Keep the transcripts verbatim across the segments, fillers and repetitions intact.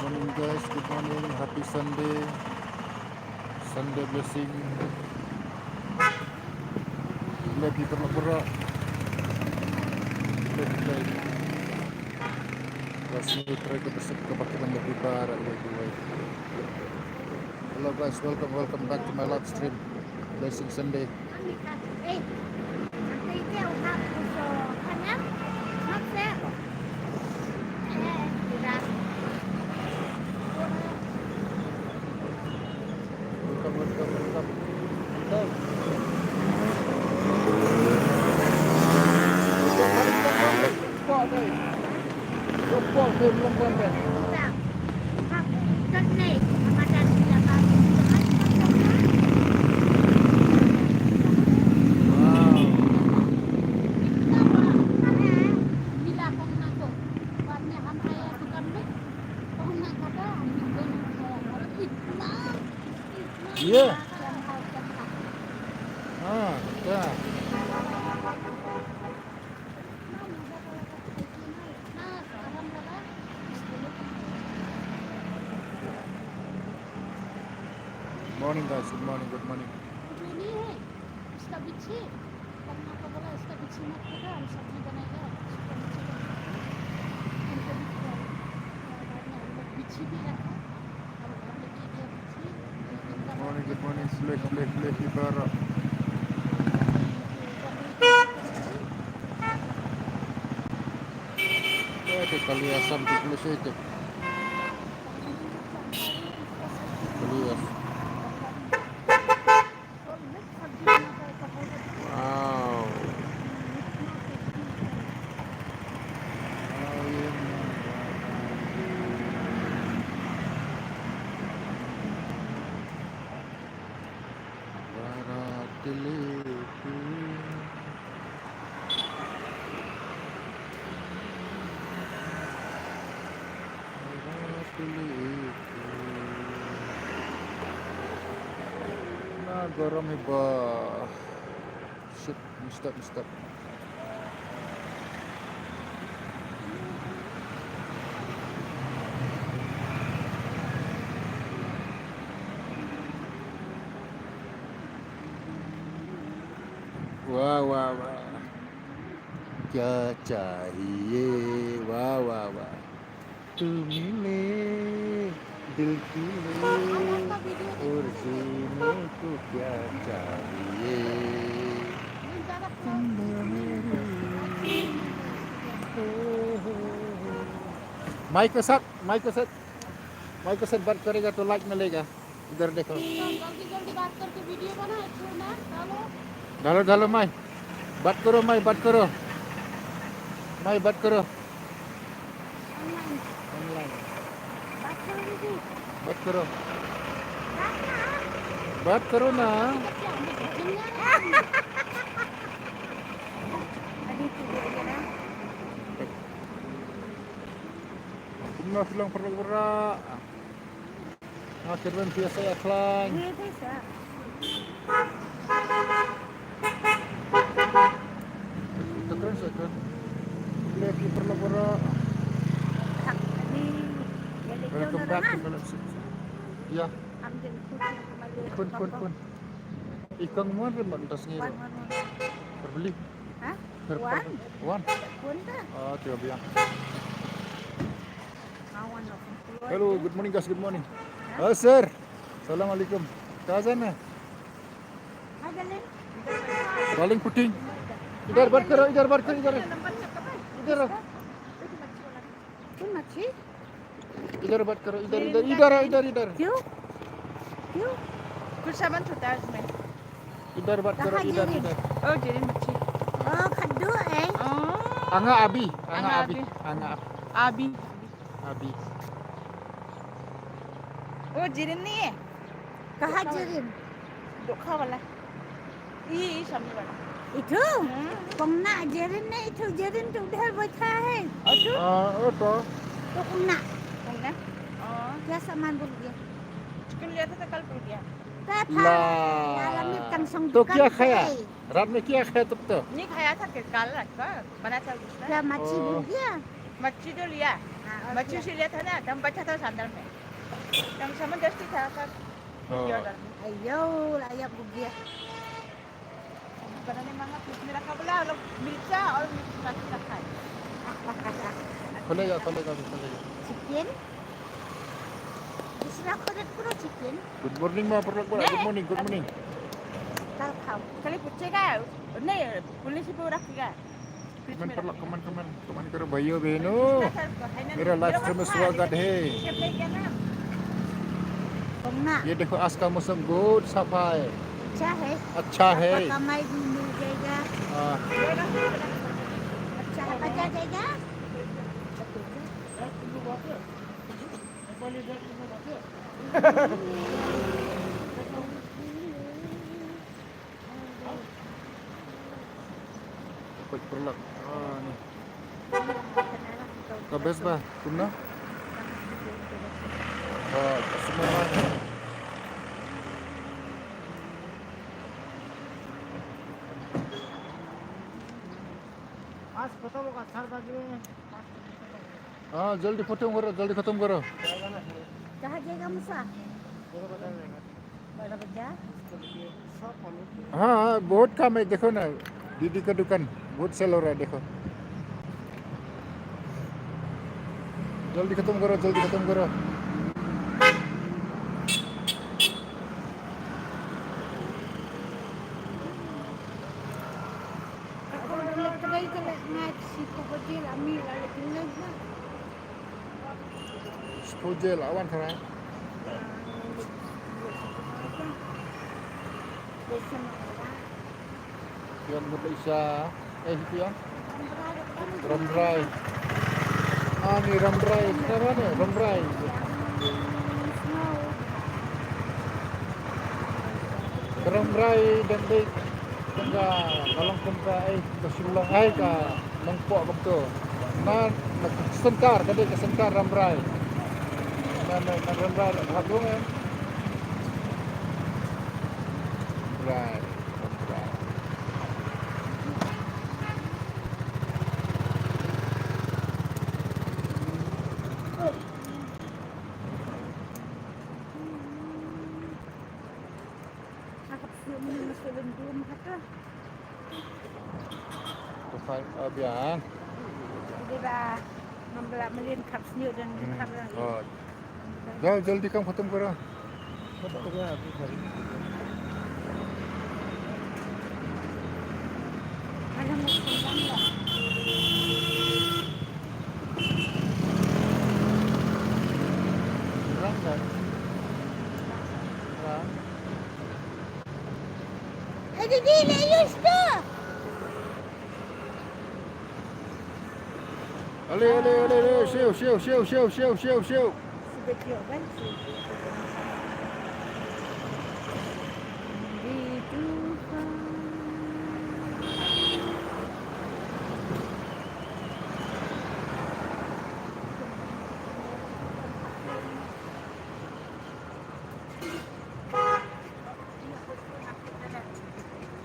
Morning guys, good morning, happy Sunday, Sunday blessing. Love you, para para. Love you guys. Hello guys, welcome, welcome back to my live stream. Blessing Sunday. Welcome, welcome, welcome. Welcome. Iya. Ha, ya. Morning guys, good morning, good morning. इसका बिच्छी, पन्ना को बोला, इसका बिच्छी मत फेंको, हम सब्जी बनाएंगे, इसका बिच्छी को फेंको। उनको भी खिलाओ। बिच्छी भी रखा, हम घर लेके गए बिच्छी। Morning, good morning, Sule, Sule, Sule, Sule, Sule. Eh, tu kali asam tu kena saya tu. Kali asam. Wow. Na garam hi ba. Shit, mistake, mistake. Wah, wah, wah. Kya chahiye? Wah, wah, wah. Tu mile, dil ki le, aur jeene ko kya chahiye? Maik ke saath, maik ke saath, maik ke saath baat karega to like milega. इधर देखो। जल्दी जल्दी बात करके वीडियो बनाओ, छोड़ना, डालो। डालो, डालो, माई। बात करो, माई, बात करो। माई, बात करो। ऑनलाइन। ऑनलाइन। बात करो दीदी। बात करो। बात ना। बात करो ना। अभी तो बोलिए ना। Kumno silang perlu berak. Nga kyrmen phi ïa sa ïa khlaiñ. Ngi phi sa. Ka kren sa kren. Le phi paralok baroh. Thak ni. Welcome back to Philip Six. Ïa. Khun khun khun. I kong mon rim ban tas ngi. Wan wan wan. Perbeli. Ha? Per- Wan. Wan. Wan ta. Ah, tiga biang. Hello, good morning guys, good morning. Hello sir. Assalamualaikum. Kaza na? Darling puting. Idhar bat karo, idhar bat karo, idhar. Idhar. Kau machhi? Idhar bat karo, idhar, idhar, idhar, idhar, idhar. Kyu? Kyu? Kuch saman chuta hai isme. Idhar bat karo, idhar, idhar. Oh, jirin machhi. Oh, khaddu eh. Oh. Anga abi, anga abi, anga abi. Abi. Abi. Oh, jirin nahi hai. Kaha jirin? Dokha wala. Ye, ye samne wala. Ithu? Kongna jirin nahi ithu, jirin tu udhar baitha hai. Ithu? Ah, oh to. To kongna. Kongna? Oh. Kya saman bhul gaya? Chicken liya tha, kal bhul gaya. To kya khaya? Rat mein kya khaya tab tak? Nahi khaya tha, kal rat ka. Bana cha gaya. Kya machhi bhul gaya? मच्छी जो लिया, हाँ, और मच्छी क्या? से लिया था ना, तो हम बचा था सैंडल में, तो हम समंदर से था सब। हाँ। अयो, ला अय्यब हो गया। बनाने मांगा, फ्रिज में रखा, बोला, "लोग मिर्चा और मच्छी रखा है।" खुलेगा, खुलेगा, अभी खुलेगा। चिकन? दूसरा खुले पूरा चिकन। Good morning, ma parlok, good morning, good morning. कल खाओ। कल पूछेगा, नहीं, पुलिस पे रखेगा। Comment parlok, comment, comment, comment करो भाइयों बहनों। मेरा live stream में स्वागत है। ये देखो आज का मौसम बहुत साफ है। अच्छा है। अच्छा है। आपका कमाई भी मिल जाएगा। हाँ। अच्छा है, बचा जाएगा। Koit parlok. Ah, ni. Ka best ba, kumno? Ah, ka semua ba. आज खत्म होगा, चार बजे में। हाँ, जल्दी खत्म करो, जल्दी खत्म करो। कहाँ जाएगा मूसा? बड़ा बाजार? हाँ, हाँ, बहुत काम है, देखो ना, दीदी का दुकान बहुत sell हो रहा है, देखो। जल्दी खत्म करो, जल्दी खत्म करो। Ako na lang tagay ka lang nga, si Kuko Jil, Ami, lalo tingnan na. Spo jel awan kharai. Pian mut isa. Eh, itu ya. Rambrai. Ah, ni Rambrai. Kenapa ni? Rambrai. Rambrai dan baik. Tengah, kalau tengah, eh, ka Shillong, eh, ka Nongpoh kumto. Na, na ka center, ka dei ka center Rambrai. Na, na, na Rambrai, na Bhadrong, eh. Rambrai, Rambrai. Akap siu mini masuk lendum kata. Tufan, oh, biang. Jadi dah membelak melin kap siu dan kap lagi. Oh. Jal, jaldi kam khatam karo. Ada musim bangla. Rang kan? Rang. Eh, didi, le yus tu. Ale, ale, ale, ale, siu, siu, siu.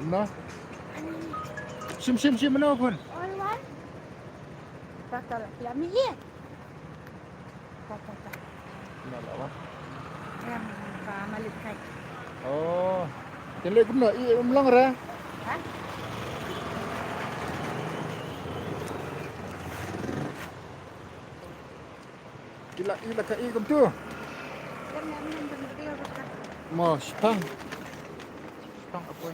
Na. Shim, shim, shim, mano khun? All one. Patal, lami ye. Ta, ta, ta. Na la wa. Ram ka malik kai. Oh. Kin leh kumno, i um long ra. Ha? Ila, ila ka i kumtu. Mo, shipang. Shipang apoi.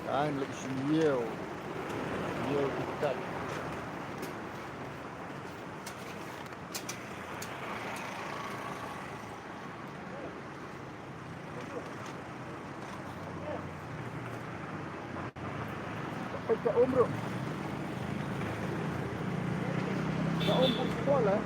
Kan leh shi yeo. Yeo kitat. Ka um ruh. Ka um bun skul, eh.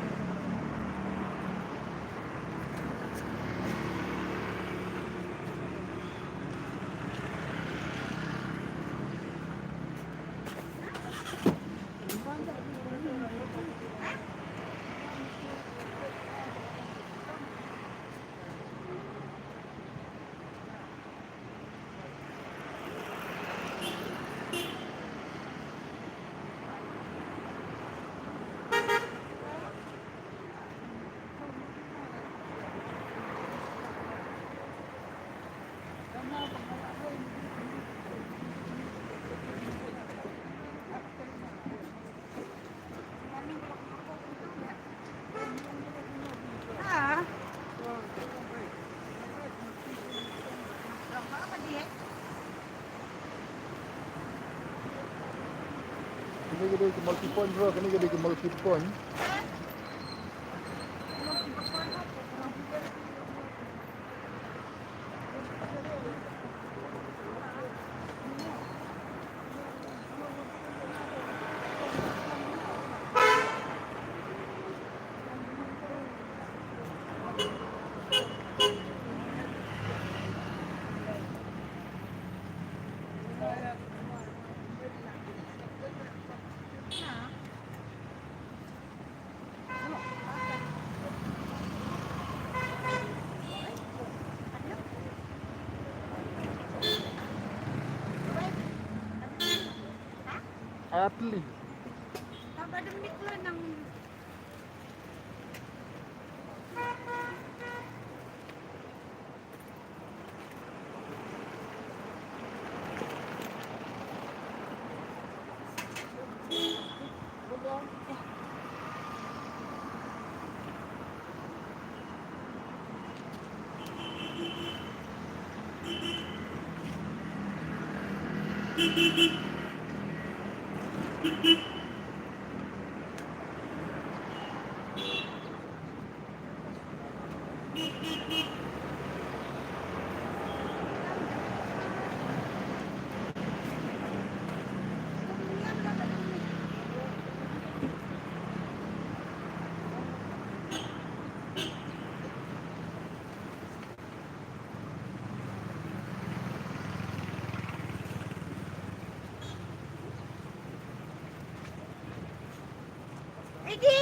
Kane ka dei ka multi point bro, kane ka dei ka multi point. At least. दीदी,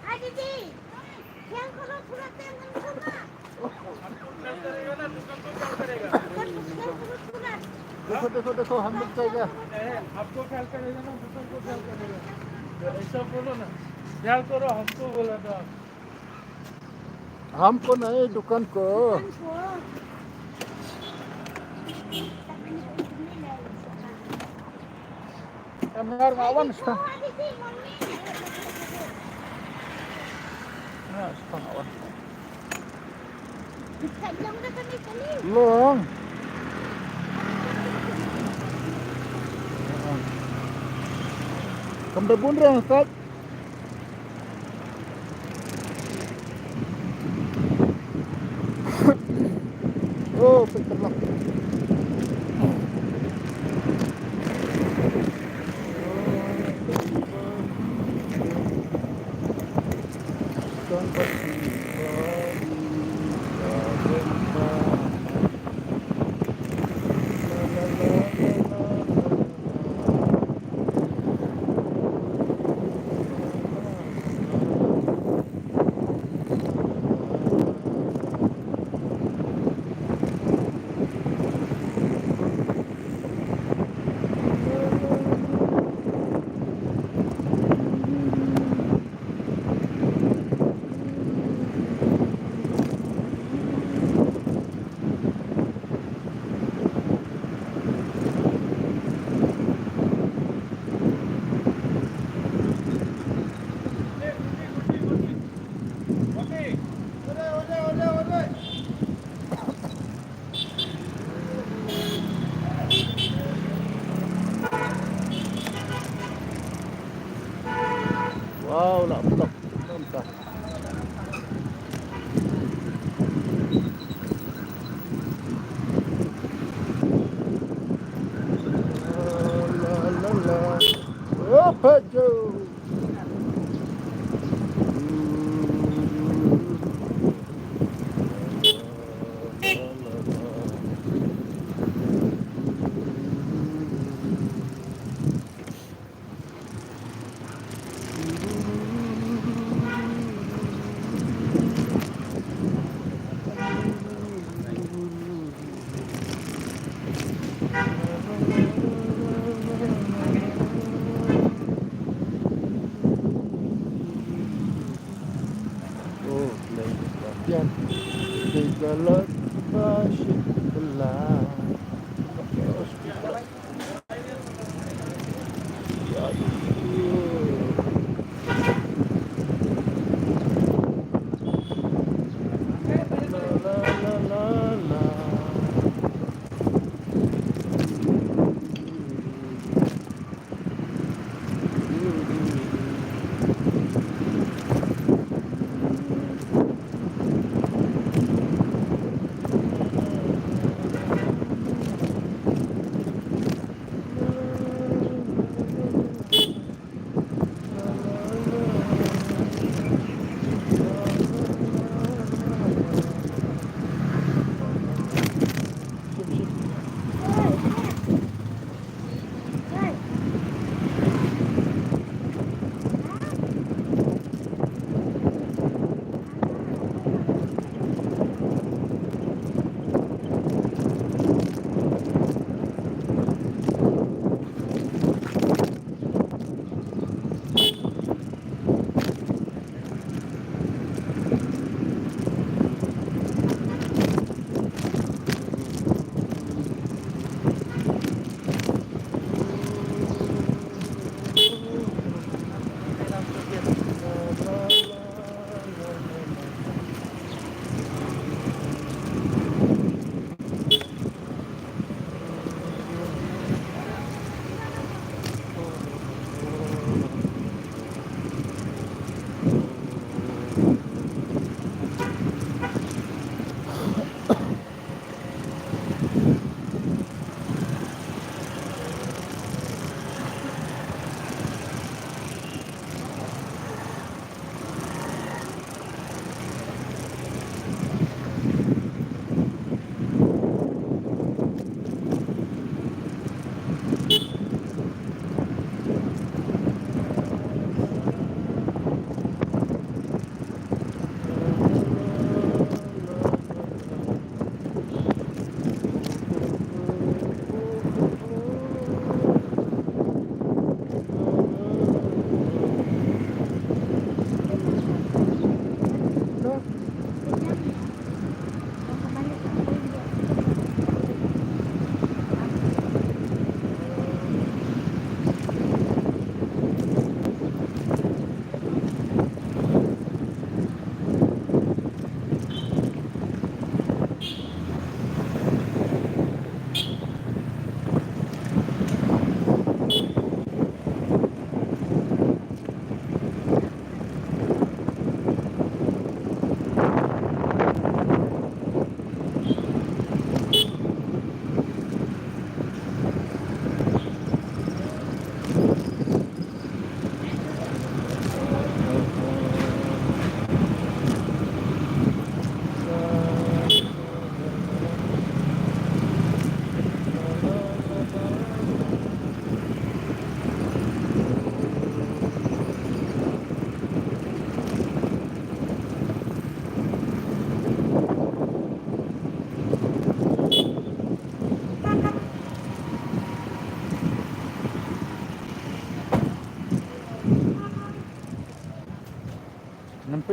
हाँ दीदी, ख्याल करो, थोड़ा टाइम हम सुना। देखो, देखो, देखो, हम लोग जाएगा। आपको ख्याल करेगा ना, दुकान को ख्याल करेगा। ऐसा बोलो ना, ख्याल करो, हमको बोला था। हमको नहीं, दुकान को। Em, nga wan sa. Nga sa nga wan. Long. Kam da bun reng sat. Oh, pek terlak. Wow, la putak. Mantap. La, la, la. Oh, Pajo.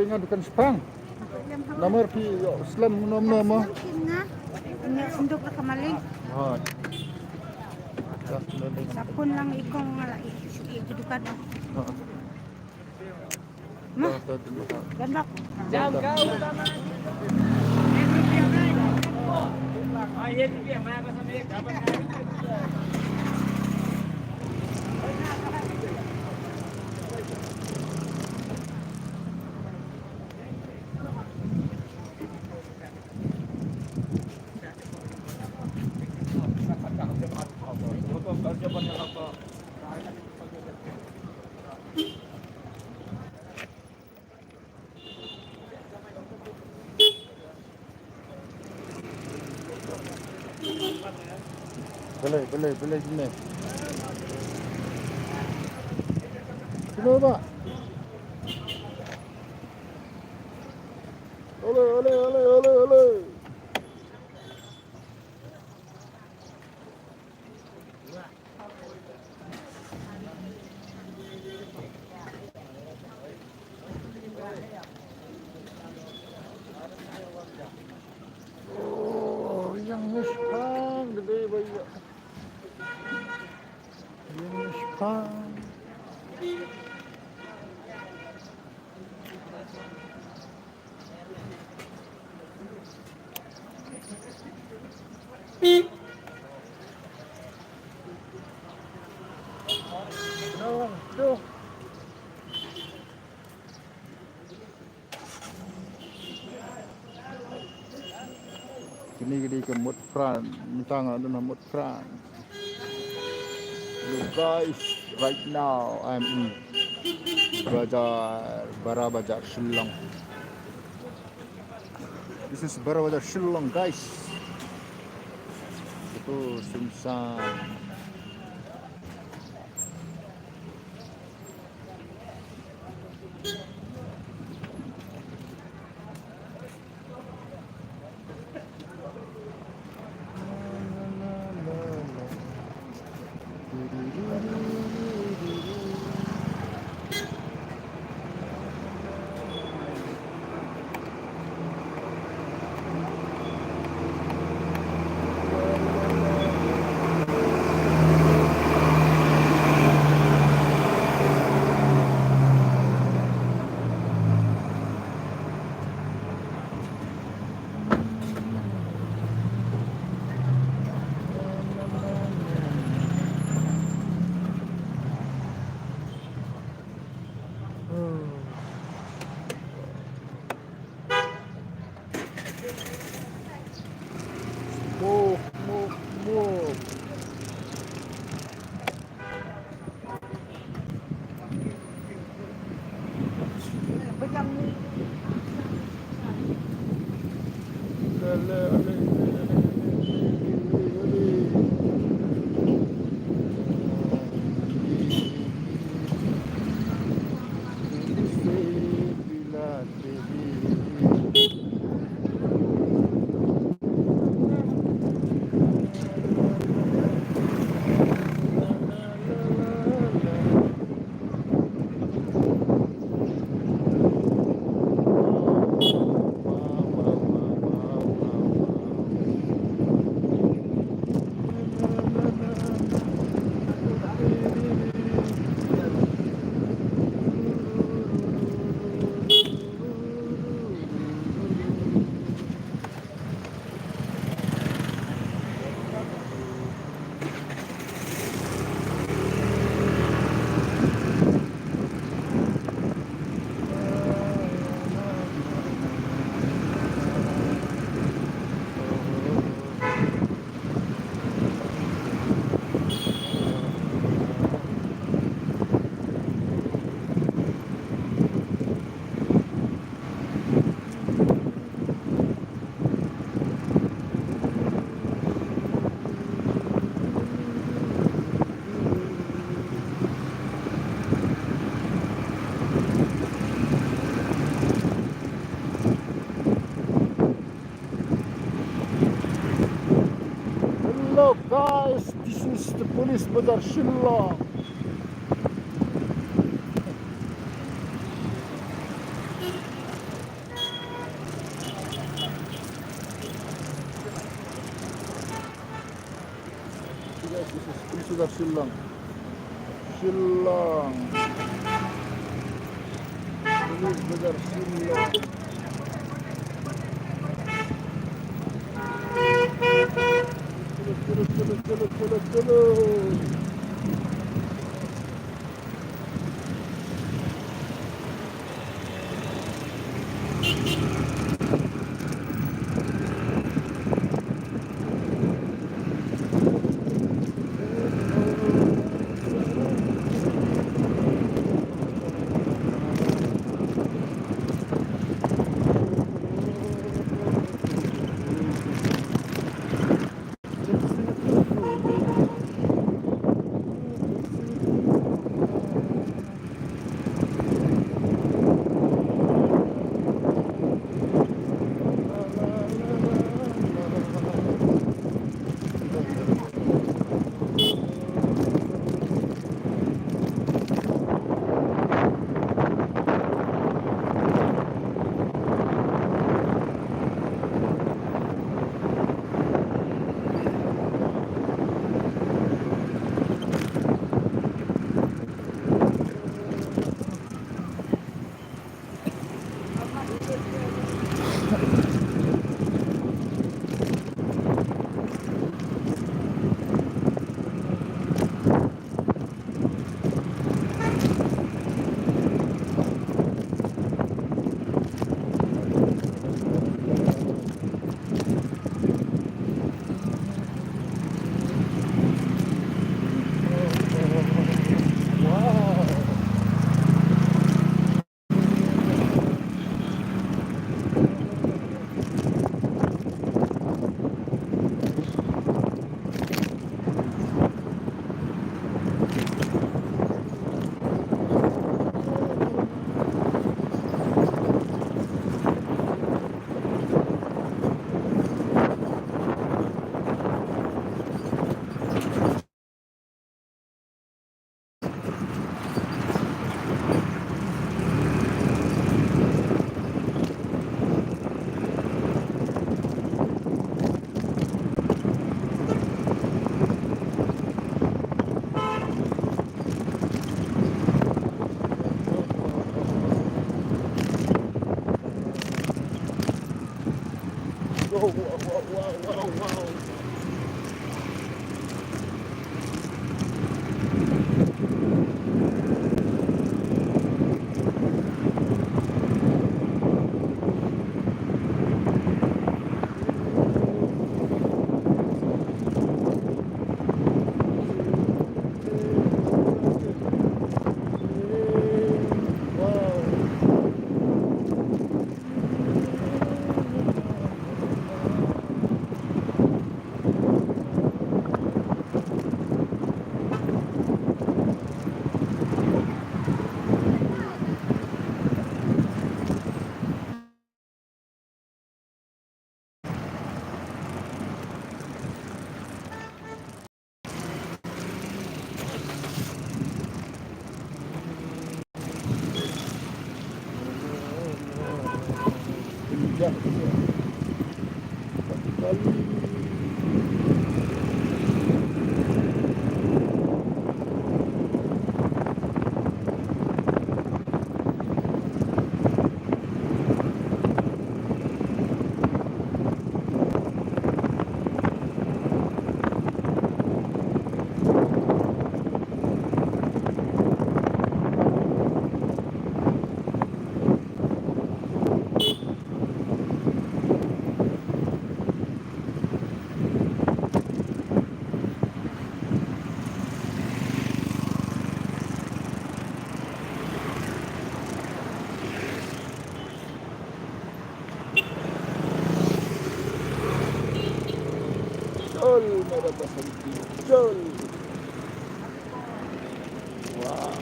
Nga dukan shipang. Namar phi ïoh slem nom nom mo. Nga senduk la ka maling. Ha. Sapun lang ikong nga la i, i, i dukan. Ha. Mah. Gandok. Balei, balei, balei sini? Sini, Pak. Ole, ole, ole, ole, ole. Oh, yang mishpang gede ba ïa. Yang mishpang. Kine ki dei ki mut pran, mynta nga don ha mut pran. Look guys, right now I'm in Bazar, Bara Bazar, Shillong. This is Bara Bazar, Shillong, guys. Ito, Sumsang. Move, move, move. Hello guys, this is the police bazar Shillong. This is, this is a Shillong. Shillong. Police Bazar, Shillong. Chalo, chalo, chalo, chalo, chalo, chalo. Chol, mera basant, chol. Wow.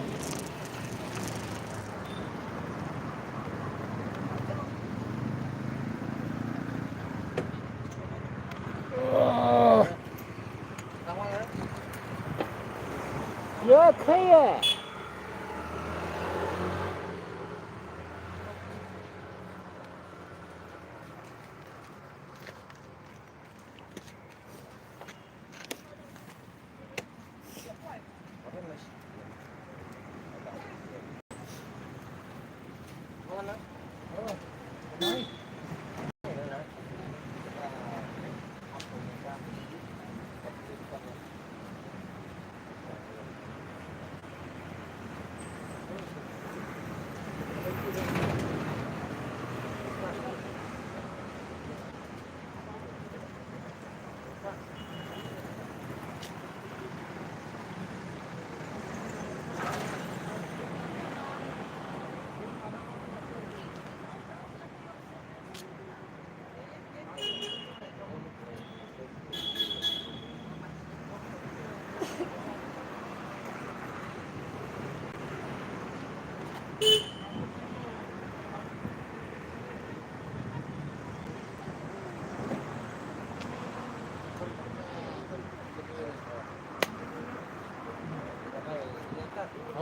Ah. Ya, kaya.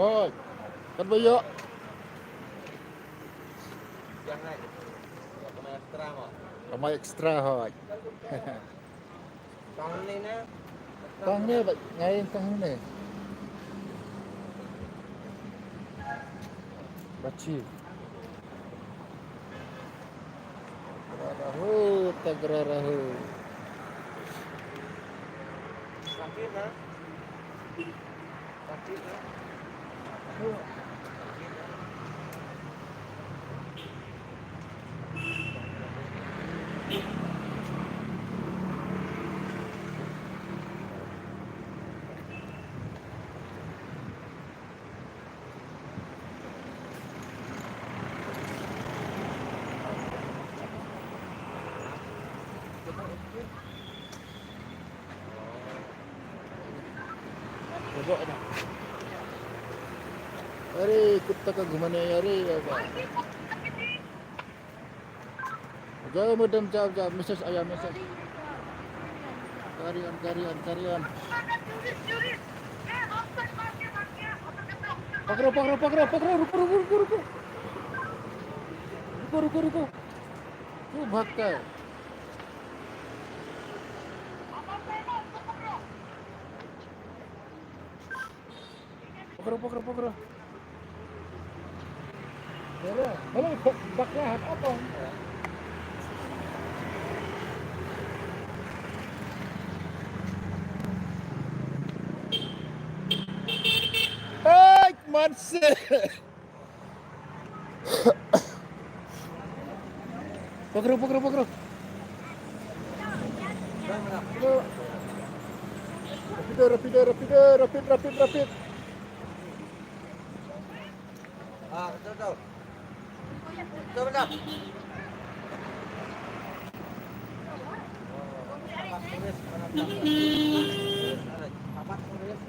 Hoi. Kan ba ïoh. Kamai extra hoi. Tang ne ba ngai tang ne. Bachi. Tagra rahu, tagra rahu. Sakit, ha? Sakit, ha? अरे कुत्ता का घुमाने, अरे बाबा। Jao madam, jao, jao. Message aya, message. Carry on, carry on, carry on. Pakro, pakro, pakro, pakro. Ruko, ruko, ruko, ruko. Ruko, ruko, ruko. Too bhagta hai. Pakro, pakro, pakro. Hello, hello, bak lahat apa? Hey, man, Pakro, pakro, pakro. Rapido, rapido, rapido, rapid, rapid, rapid. Ah, betul, betul. Betul, betul. Papat turis.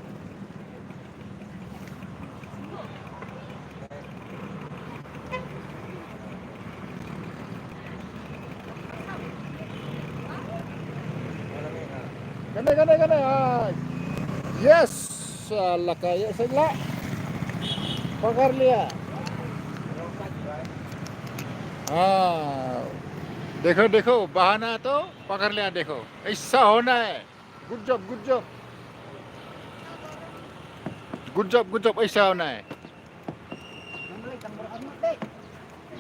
Kane, kane, kane. Ah. Yes. Salah kaya salah. पकड़ लिया। हाँ। देखो, देखो, बहाना तो पकड़ लिया, देखो। ऐसा होना है। Good job, good job. Good job, good job. Aisa nai.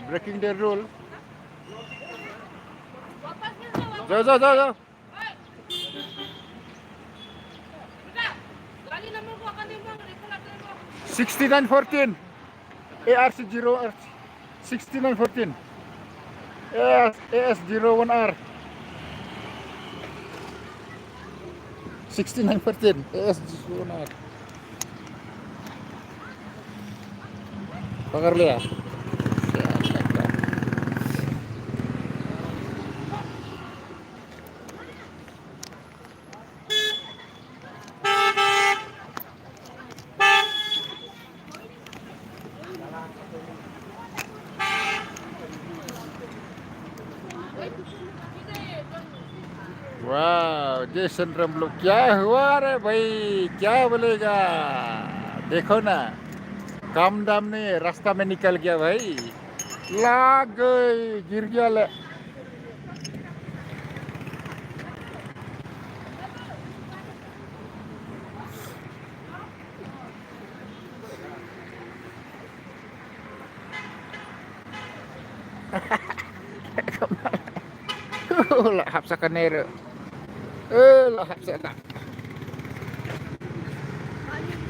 Breaking the rule. Jao, jao, jao, jao. Sixty nine fourteen. A R C zero R C sixty nine fourteen. A S, A S zero one R. Sixty nine fourteen, A S zero one R. Pakar liya. Wow, Jason Ramlo, क्या हुआ रे भाई, क्या बोलेगा? देखो ना, कम दाम ने रास्ता में निकल गया भाई। लाग गई, गिर गया ले। Lah hap sa kane re. Eh, lah hap sa ka.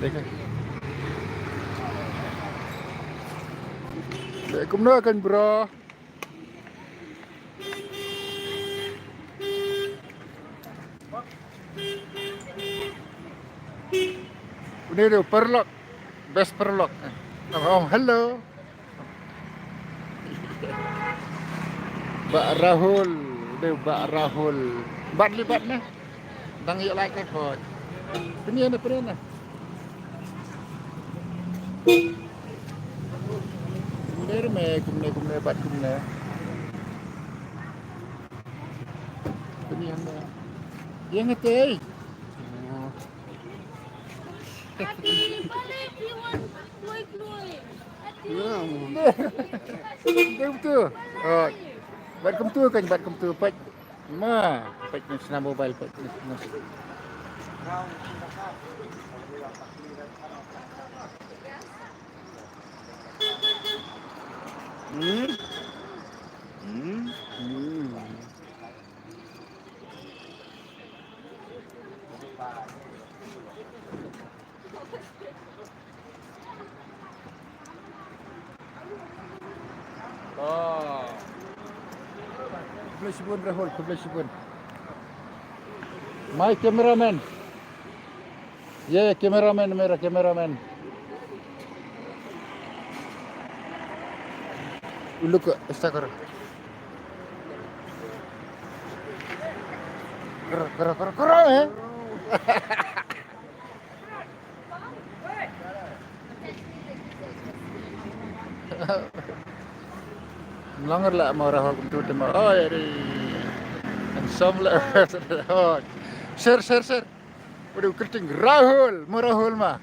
Dek. Dek kumno kan, bro? Une de paralok. Best paralok. Oh, hello. Bah Rahul, de Bah Rahul. Bat li bat ne. Dang ïa like ne khot. Pynïa ne, pynïa ne. Kumne re me, kumne, kumne, bat kumne. Pynïa ne. Ïa nga te. Dei kumtu. Oh. Bad kumtu kan, bad kumtu. Peit. Ma, peit, ngan shna mobile, peit. Hmm? Hmm? Hmm. Oh. Khublei shibun Rahul, khublei shibun. My cameraman. Ye, cameraman, mera cameraman. Look, Instagram. Kero, kero, kero, kero, eh? Mlanger la ma Rahul kumtu te ma. Oh, ya ri. Handsome la. Oh. Share, share, share. Udah keriting Rahul, ma Rahul ma.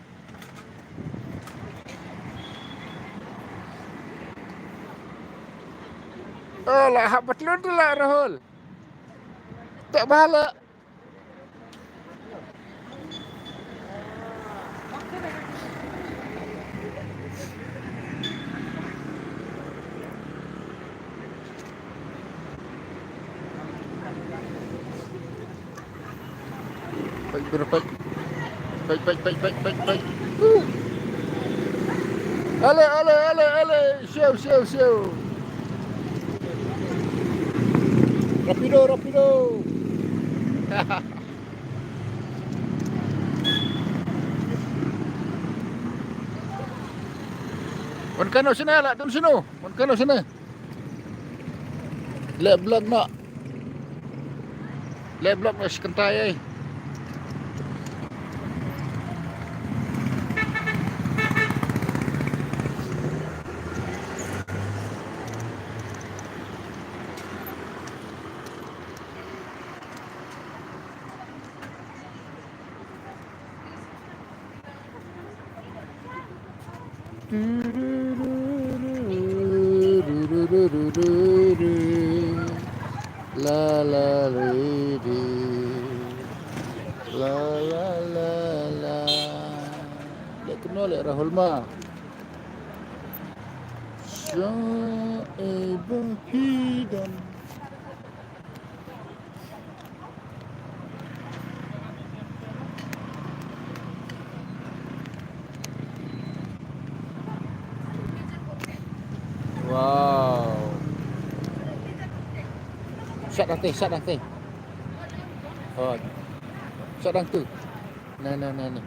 Oh, la hap betlun tu la Rahul. Tak bala. Peit, peit, peit. Peit, peit, peit, peit, peit, peit. Woo. Ale, ale, ale, ale. Siew, siew, siew. Rapido, rapido. Wan kano sini lah, tun sini. Wan kano sini. Leh blok noh. Leh blok noh shi kynta ïa. La la la di. La la la la. Leh kumno leh Rahul ma. Sa e ba phi don. Wow. Sat hangtei, sat hangtei. Oh. Sat hangtu. Nah, nah, nah, nah.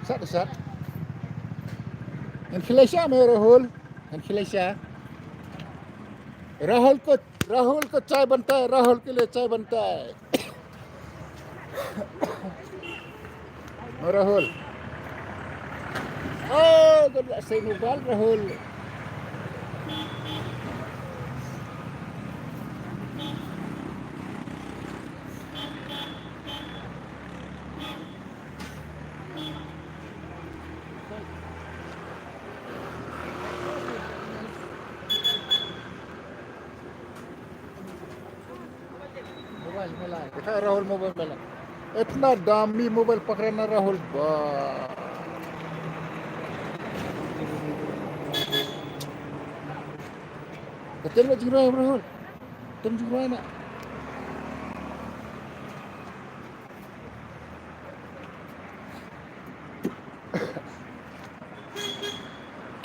Sat, sat. Ngan khie leit sha me Rahul. Ngan khie leit sha. Rahul ko, Rahul ko chai bantai, Rahul ke liye chai bantai. Oh, Rahul. Oh, kau dah say mobile, Rahul. Mobile, mobile. Dikhai Rahul mobile pehla. Itna dami mobile pakad na Rahul. Bah. Ka tem na jingrwai Rahul. Tem jingrwai na.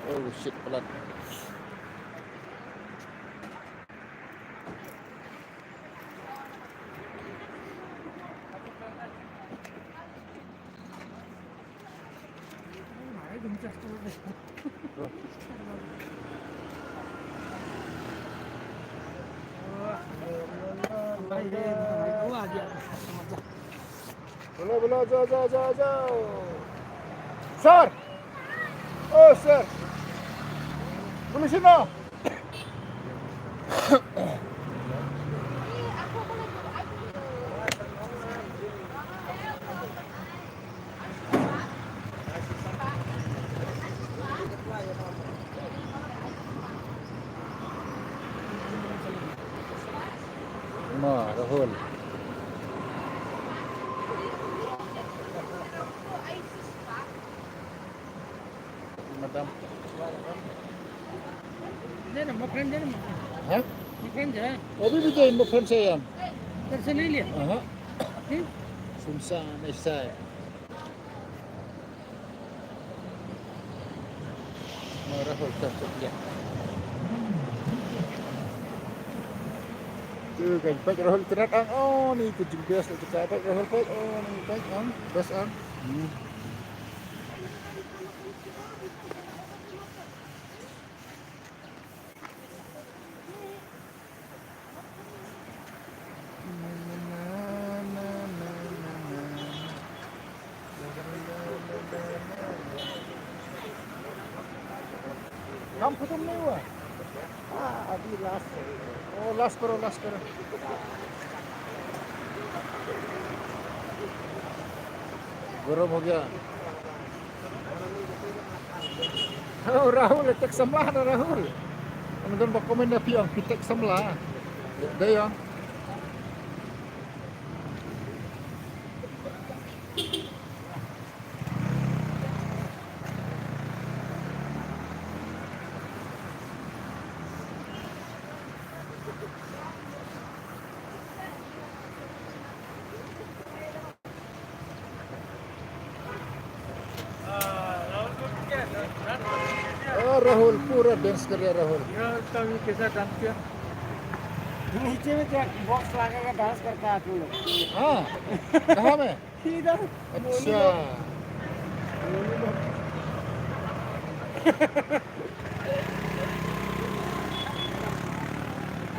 Oh shit, palat. Bolo, bolo, jao, jao, jao, jao. Sir! Oh, sir! Commissioner! Ma, Rahul. Madam. दे ना, मफरन दे ना, मफरन। हाँ? मफरन दे। अभी भी दे, मफरन से हम। तेरे से नहीं लिया। हाँ। हम्म? सुनसान ऐसा है। Ma Rahul, tap tap ya. Tu kan, pek Rahul terat ang, oh, ni tu jingbias tu ka, pek Rahul, pek, oh, ni pek ang, bas ang. Hmm. काम खत्म नहीं हुआ। हाँ, अभी लास्ट। ओ, लास्ट करो, लास्ट करो। गरम हो गया। Oh, Rahul, tek samla na Rahul. Ang don ba komen na phi ong, phi tek samla. Dei ong. ओ, राहुल, पूरा डांस कर रहा है, राहुल। ये तो अभी कैसा डांस किया? नीचे में क्या बॉक्स लगा के डांस करता है आदमी लोग। हाँ, कहाँ में? इधर। अच्छा। मोनू लोग।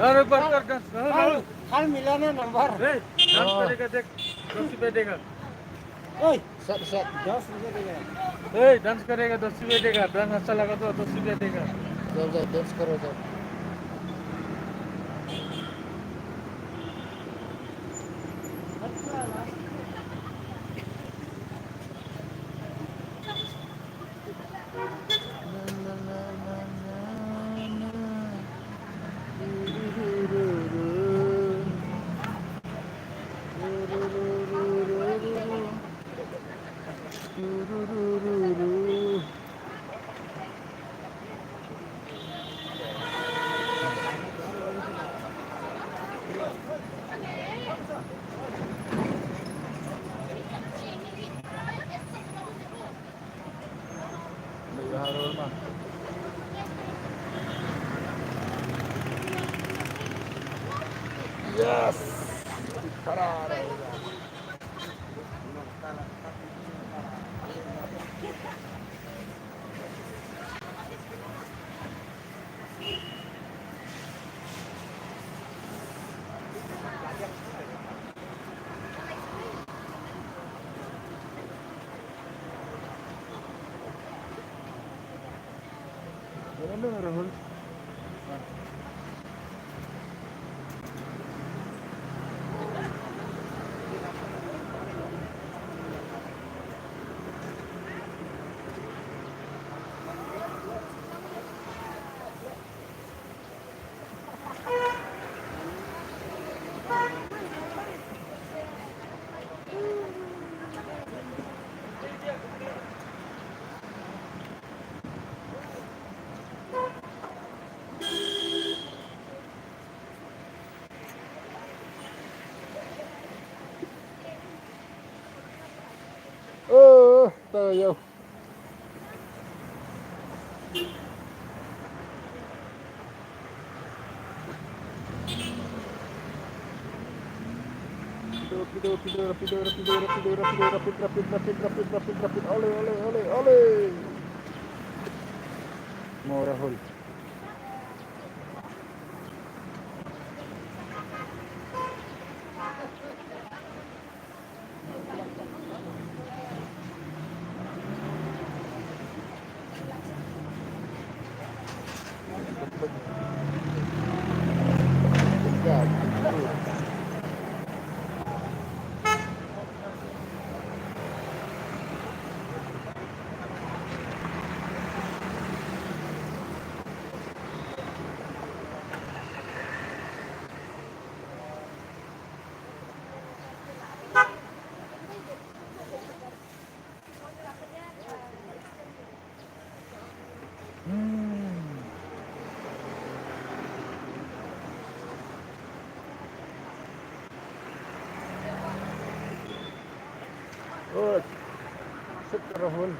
अरे, बस कर डांस। हाँ, हाँ। कल मिला ना नंबर। ए, डांस हाँ। करेगा, देख, दस रुपए देगा। ओए, सर, सर। दस रुपए देगा। ए, डांस करेगा, दस रुपए देगा। डांस अच्छा लगा तो दस रुपए देगा। जाओ, जाओ, डांस करो, जाओ। Yes! Rahul. Oh, tayo. Rapido, rapido, rapido, rapido, rapido, rapido, rapid, rapid, rapid, rapid, rapid, rapid, rapid. Ole, ole, ole, ole. Mo Rahul. Rahul.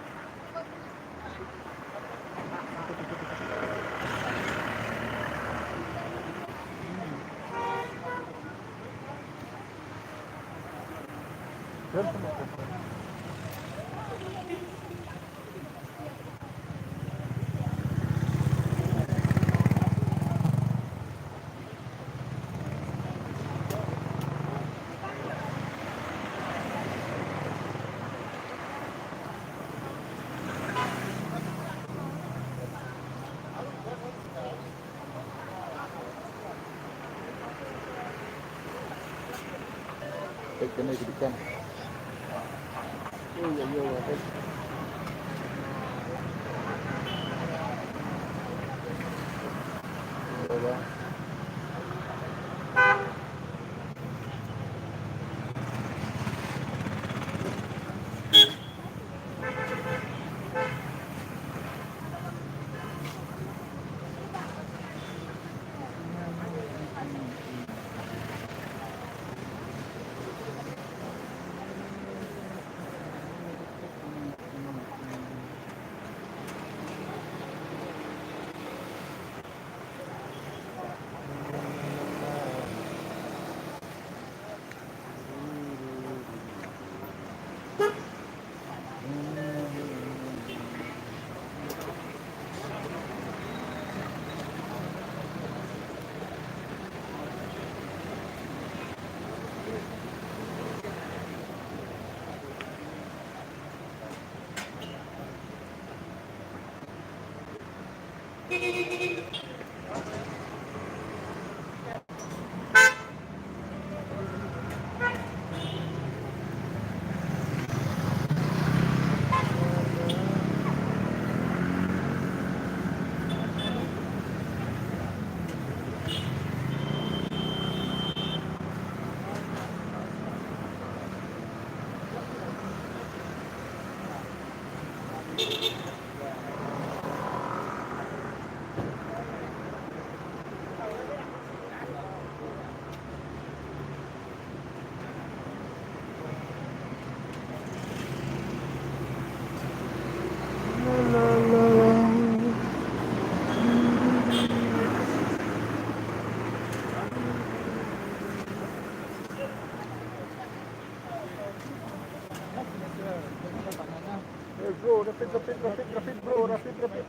Hey, bro, rapid, rapid, rapid, rapid, bro, rapid, rapid.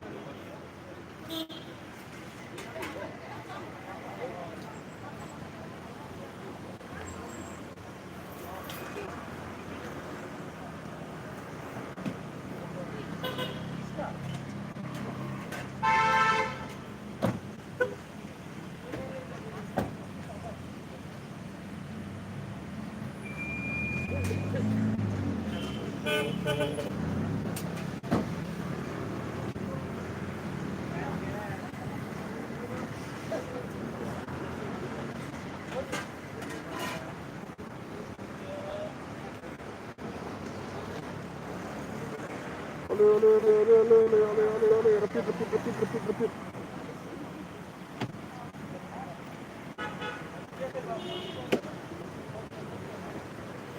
Ole, ole, ole, ole, rapid, rapid, rapid, rapid, rapid.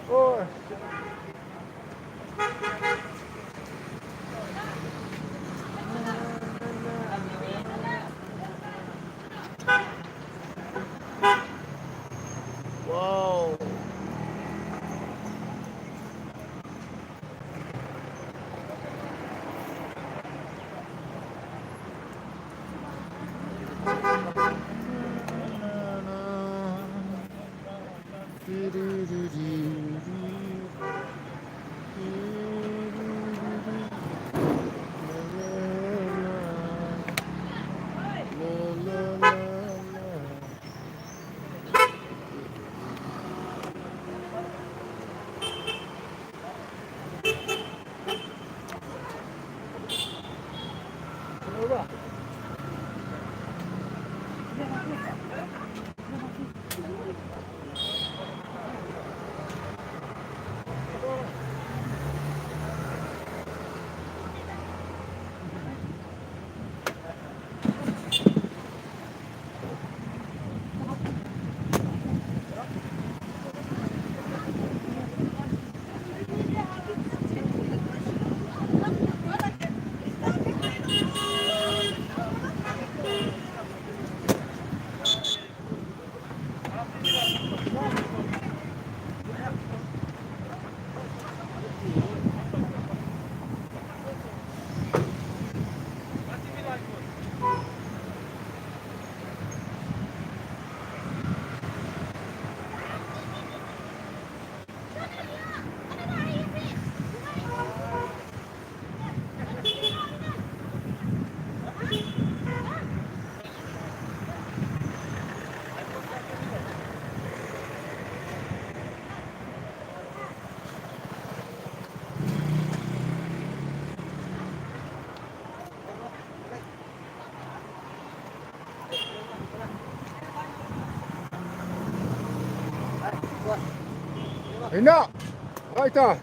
Oh. Wow. Hina. Raita.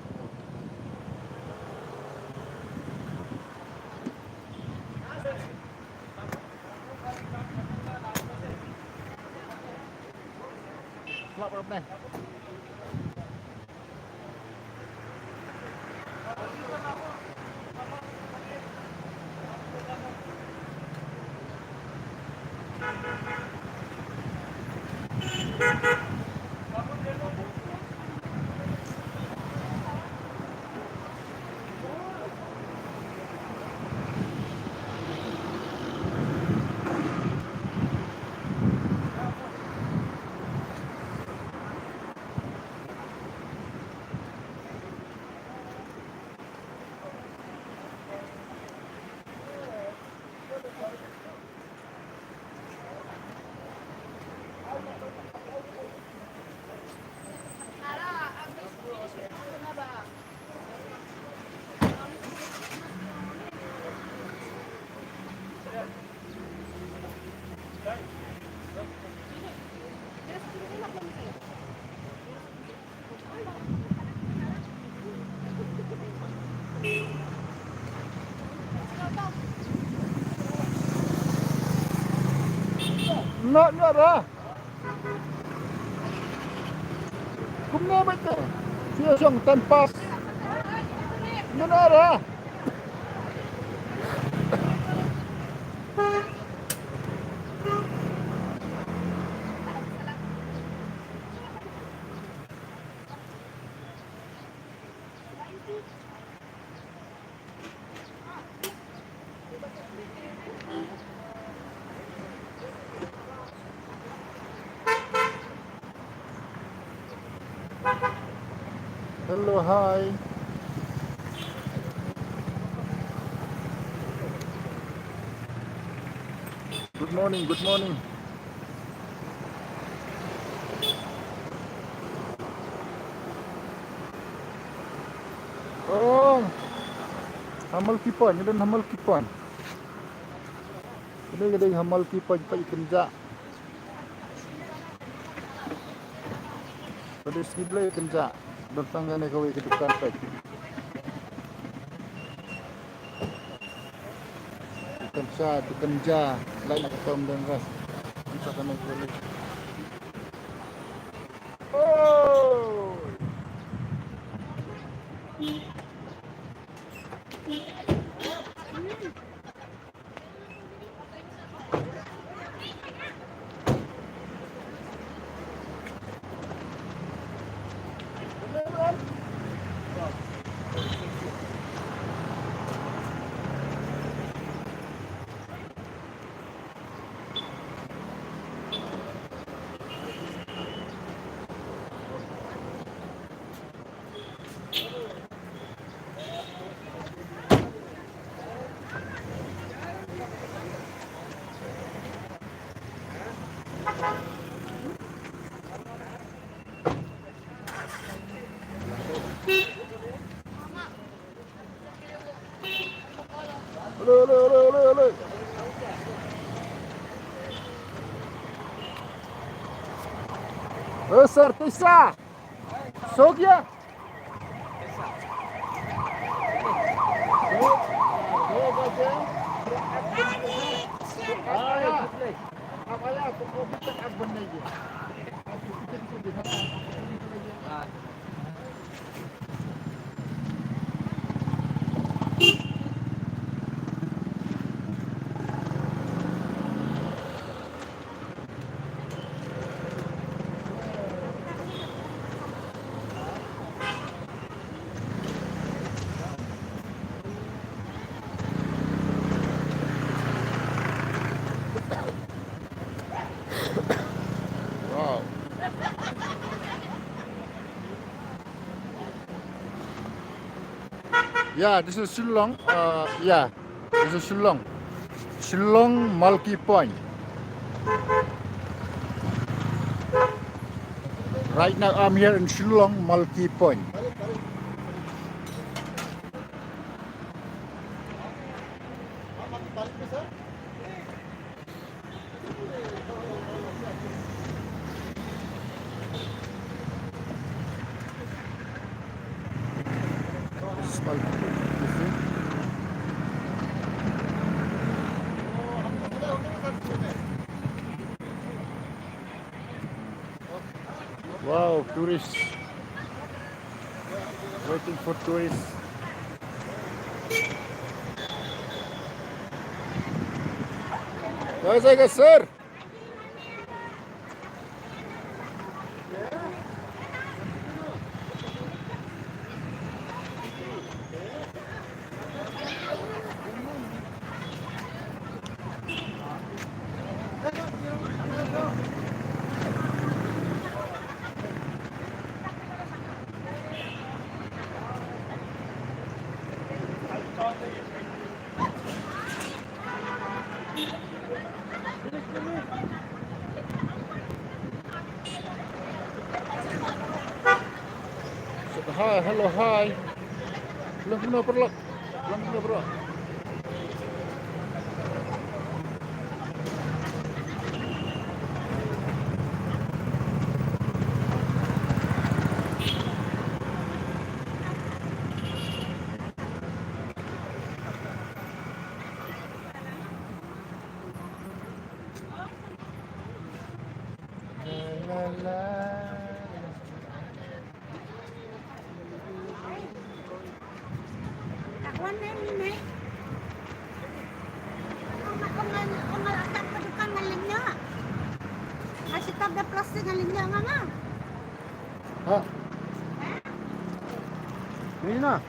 Noh, noh, ra. Kumno ba te? Shu shong tan pas. Kumno ra? Hello, hi. Good morning, good morning. Oh. Ha Malki Point, ngi don ha Malki Point. Kane ka dei ha Malki Point, peit kynjah. Ka dei sngi Blei kynjah. Don tang kane kawei ka dukan, peit. Dukan sha, dukan ja, lait na ka tom don ras. Sa kane kawei. Oh. Hello, hello, hello, hello, hello. Hello, sir, कैसा? सो गया? हाँ, हाँ। अब आया तो अभी तक आग बंद नहीं है। Wow. Yeah, this is Shillong. Uh, yeah, this is Shillong. Shillong Malki Point. Right now, I'm here in Shillong Malki Point. Wow, tourists. Waiting for tourists. Guys, I guess, sir. Hi, hello, hi. Hello, hello, bro. Hello, hello, bro. Ha. Ni na.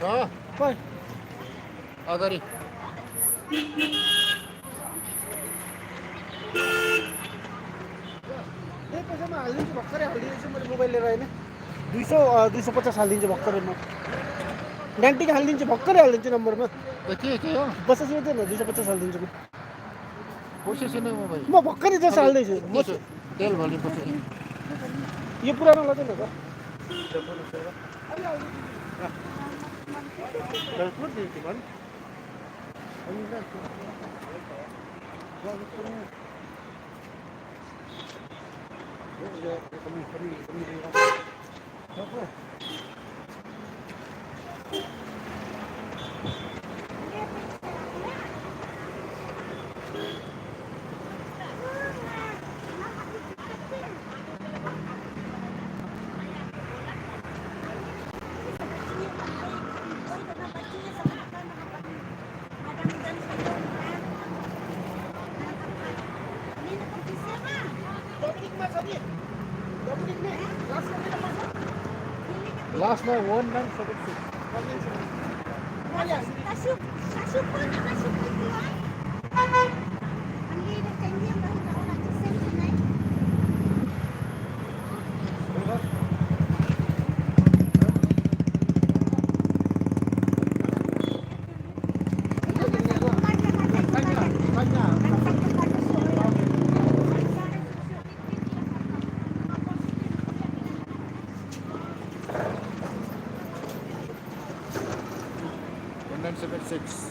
Ha? Pai. A gari. Ye paisa ma halin se bhakka re, halin se mere mobile le raha hai na. Dui so, ah, dui so pachas halin se bhakka re ma. Ninety halin se bhakka re, halin se number ma. Dekhiye, dekhiye. Bas se de na, dui so pachas halin se ma. Poisa se nahi mobile. Ma bhakka re, das halin se. Bas. Tel wali poisa. Ye purana la de na. Last number one nine seven six. One nine seven six.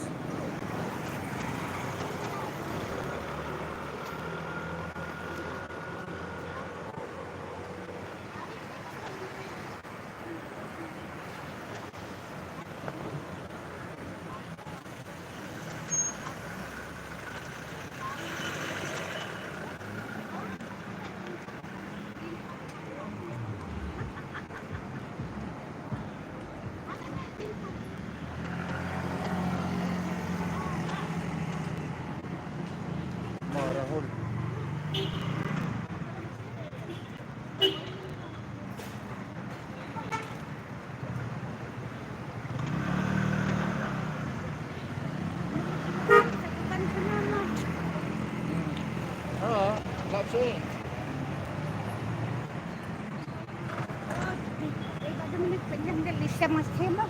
Sama sama.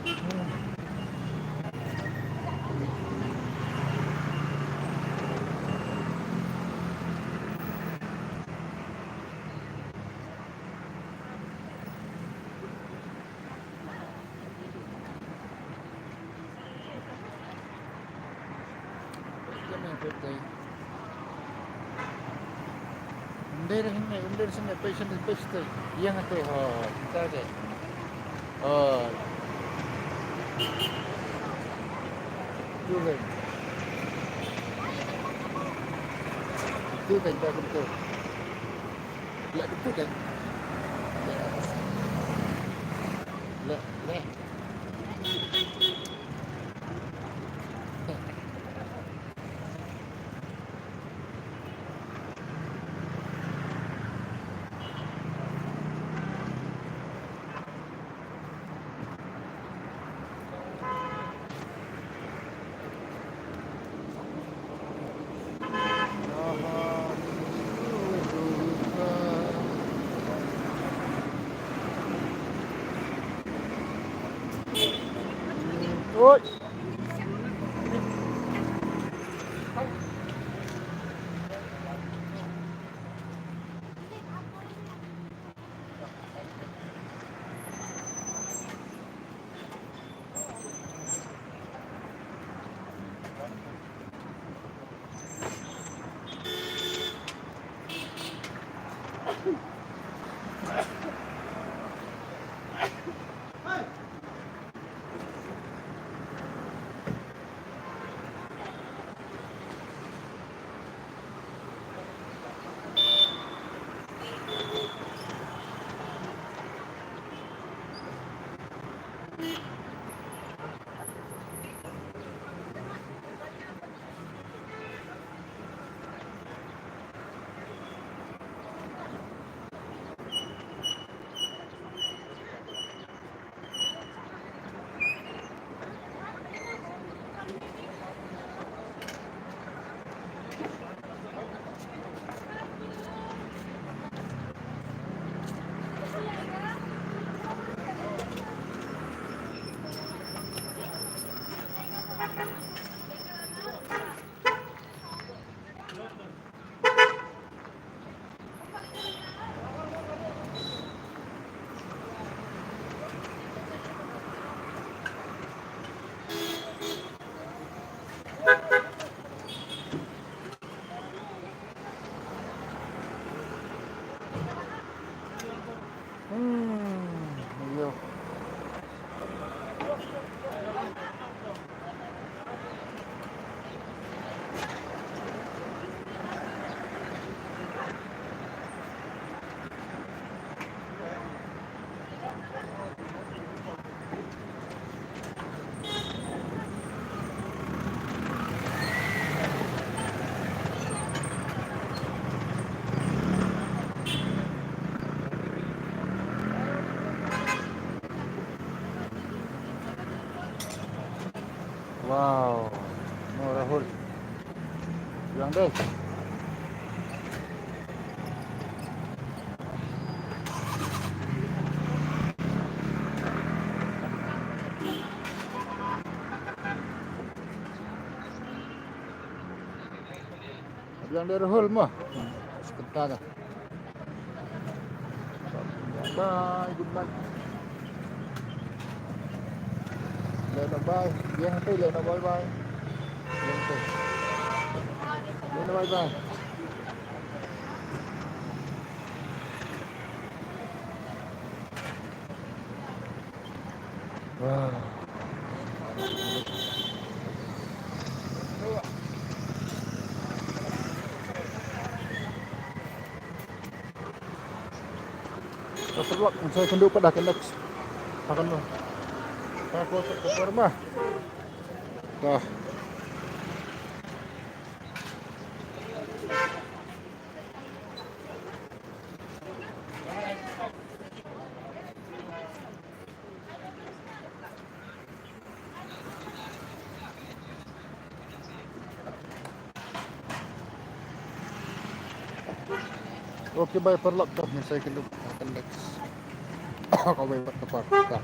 Hindi rin, hindi, hindi rin sila patient, patient. Yang ito, oh, kita deh. Oh. Tuloy. Tuloy, tuloy. Lek, lek. Lek, lek. Oi. Hmm, iya. Wow. Mo Rahul. Yang deh. Yang deh Rahul mo. Sekretar. Bye, good night. Leh na bye. Yang tu leh na bye bye. Yang tu. Leh na bye bye. Wow. Ka paralok, sa ïakynduh pat da ka next. Ha kano? Ha ko sa ka parma. Dah. Okay, bye paralok, to ngin sa ïakynduh ha ka next. Kawei pat ka por. Ta.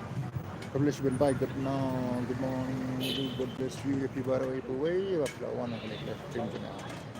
Privilege ban bai good, no, good morning, good bless you, happy baroh, happy way, ba phi la wan ha kane ka live stream jong nga.